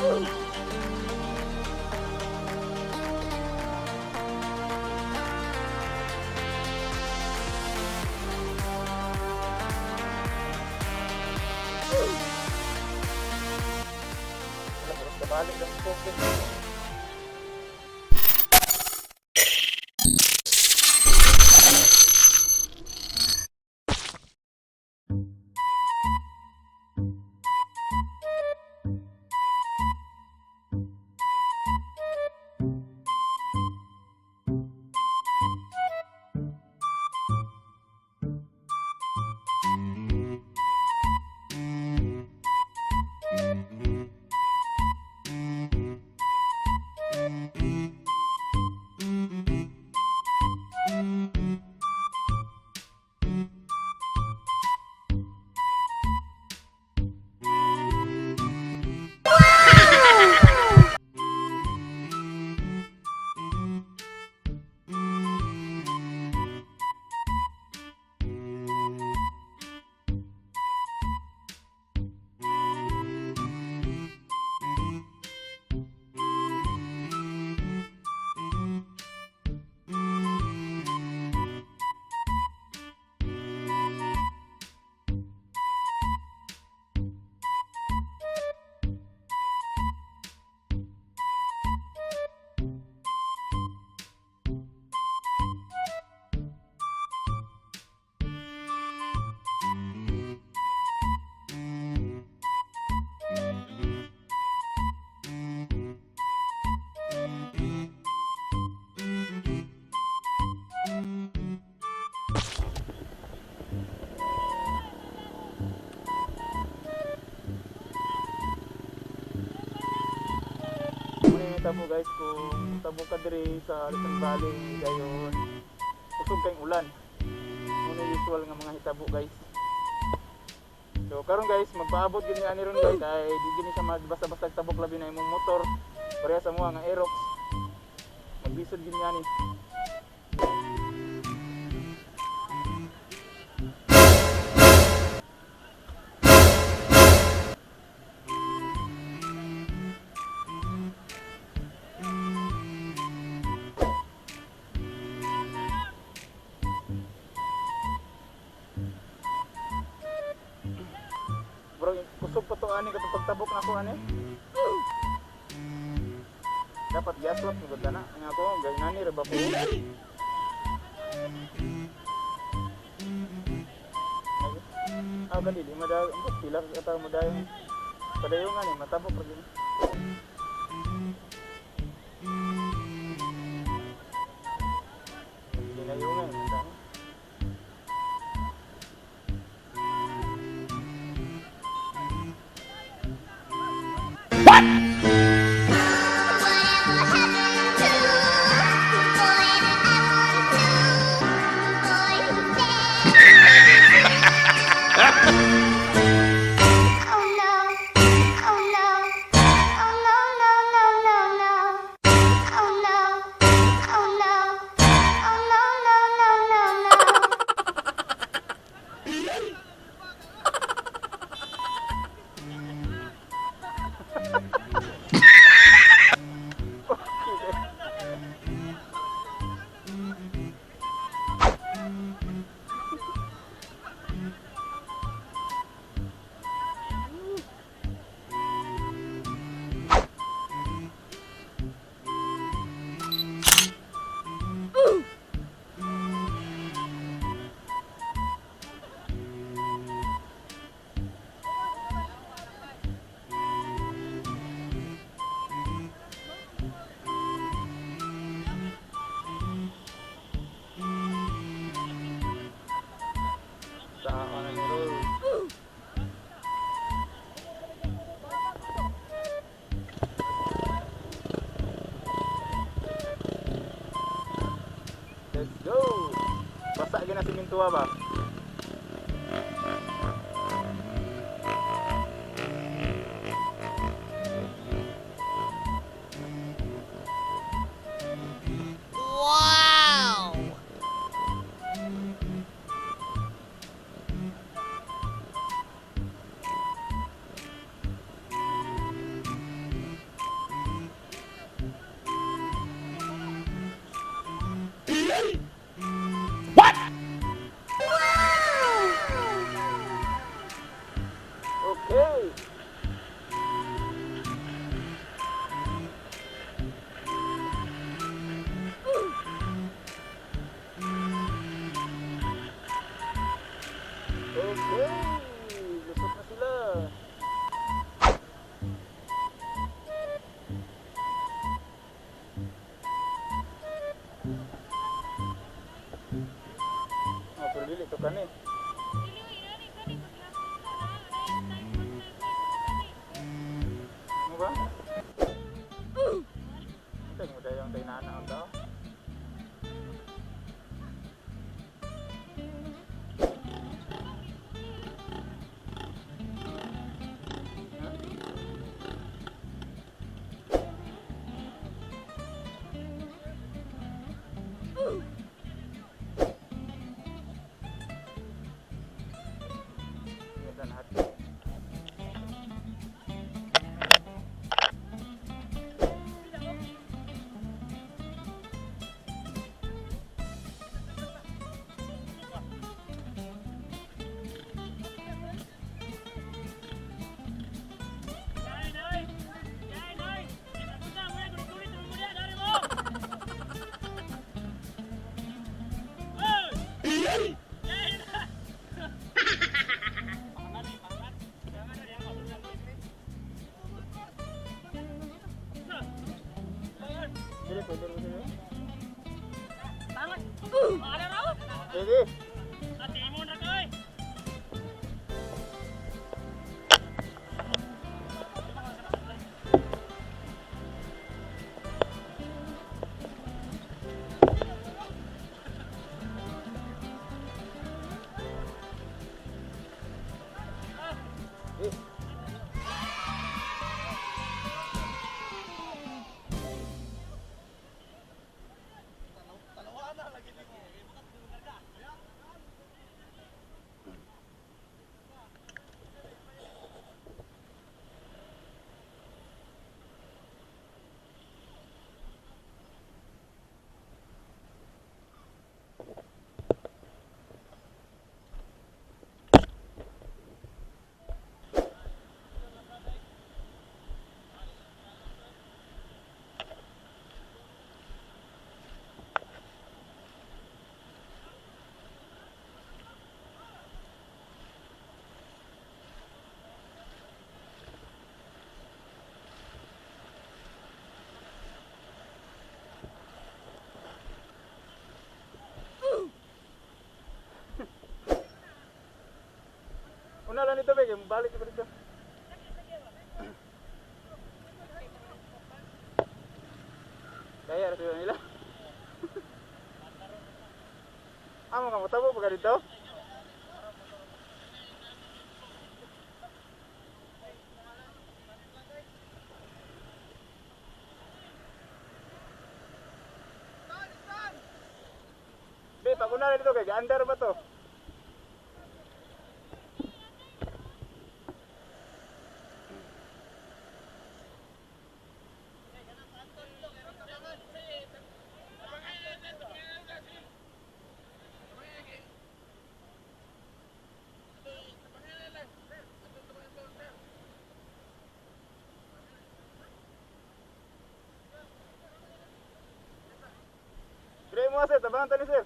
Wala, pero kabalik lang po. Muna yung tabo, guys, kung tabo ka diri sa Rizal Valley dayon kusog kayong ulan. Muna usual nga mga hitabo, guys. So karon, guys, magpaabot gid ni ani ron, guys, ay di gini siya magbasa-basag tabok, labi na imong motor. Pareha sa mga nga Aerox. Magbisod gid ni ani. Bro, kusog pa to ani katong pagtabok nako ani. Dapat gas swap gud na. Ang ako ganani ra ba ko? Ah, gali di madayon. Pila ka tawo madayon. Padayon nga ni matabok ra gid. Dinayungan man. Whatever happened to the boy that I want to, the boy who said, "Oh no, oh no, oh no, no, no, no, no, oh no, oh no, oh no, no, no, no, no." Sa ano ni Roll. Let's go. Basa gyud na simintuwa ba? Wow! Dili, pwede rin dili. Tangan. Ano raw? Pwede. Atimon ra koy. Eh. Una lang nito, Bek. Balik ko dito. Kaya ra sila nila. Amo ka mo pa ka dito? Be, pag una lang dito kay gaandar ba to? Dire mo sir, tabangan tani sir.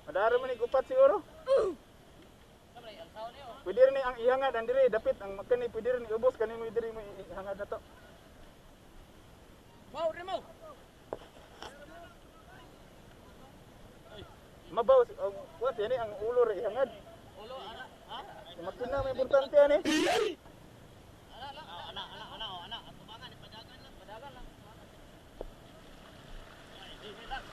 Madara man ni gupat siguro. Pwede rin ni ang ihangad ang dire dapit ang kani pwede rin iubos kani mo diri mo ihangad na to. Wow, remo. Mabaw ang kuan siya ni ang ulo ra ihangad. Ulo ana. Ha? Makina may importante ani. Ana lang. Ana ana ana ana. Atubangan padagan lang, padagan lang. Ay, di lang.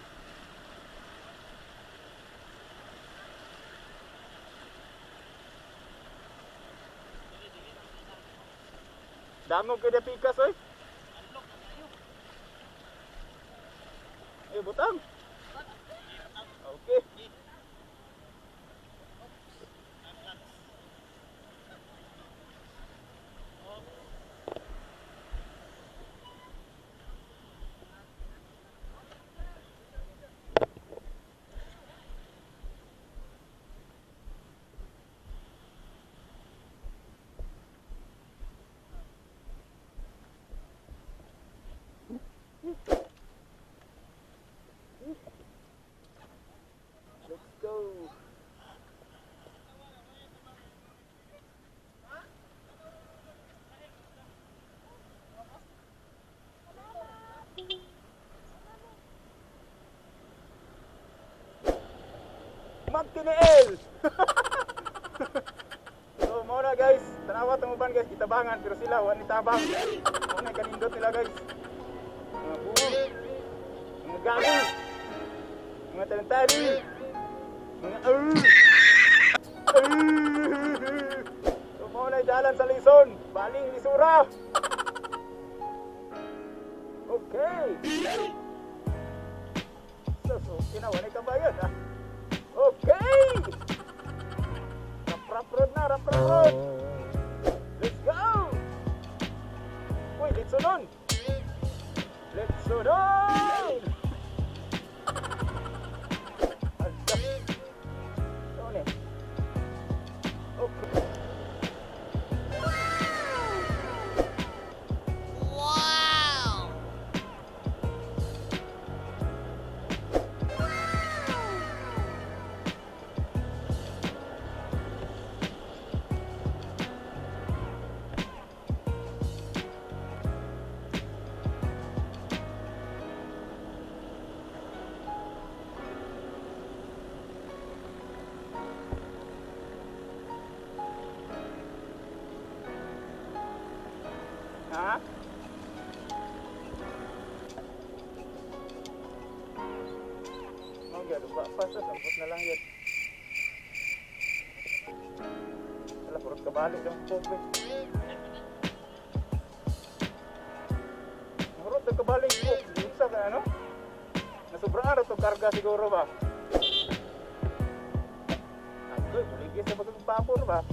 Damo kay da pikas oy. Eh butang. Okay. Let's go. Magtiniil! So mo na guys, tanawa tong uban guys, gitabangan pero sila wa ni tabang. Mo na kanindot nila guys. Mga buo. Mga gago. Mga tarantado. Mga arr. So mo na dalan sa Lison, baling lisura. Okay. So kinawa ni kabayan ah. Okay. Rap rap road na, rap rap road. Let's go. Uy, let's nun. Let's nun. Ala. Ano ni? Okay. Wow! Tuba pa sa ambot na lang yun. Wala, purot kabalik ang pope. Murot na kabalik po. Isa ka ano? Nasubraan ra to karga siguro ba? Agoy, buligis na pag pabor ba?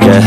Yeah.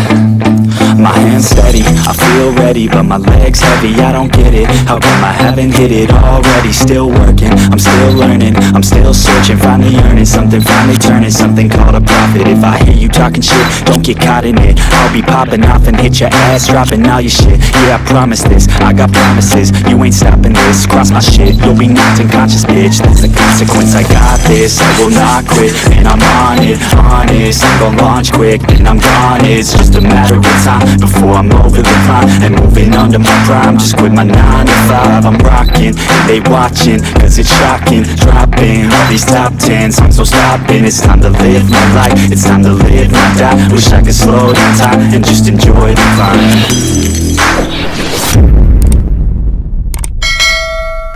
My hands steady, I feel ready, but my legs heavy, I don't get it. How come I haven't hit it already? Still working, I'm still learning, I'm still searching, finally earning something, finally turning something called a profit. If I hear you talking shit, don't get caught in it. I'll be popping off and hit your ass, dropping all your shit. Yeah, I promise this, I got promises, you ain't stopping this. Cross my shit, you'll be knocked unconscious, bitch. That's the consequence, I got this, I will not quit, and I'm on it, honest. I'm gonna launch quick, then I'm gone. It's just a matter of time before I'm over the climb and moving under my prime. Just quit my 9 to 5. I'm rocking, and they watching, 'cause it's shocking. Dropping all these top 10 songs, no stopping. It's time to live my life, it's time to live, not die. Wish I could slow down time and just enjoy the climb.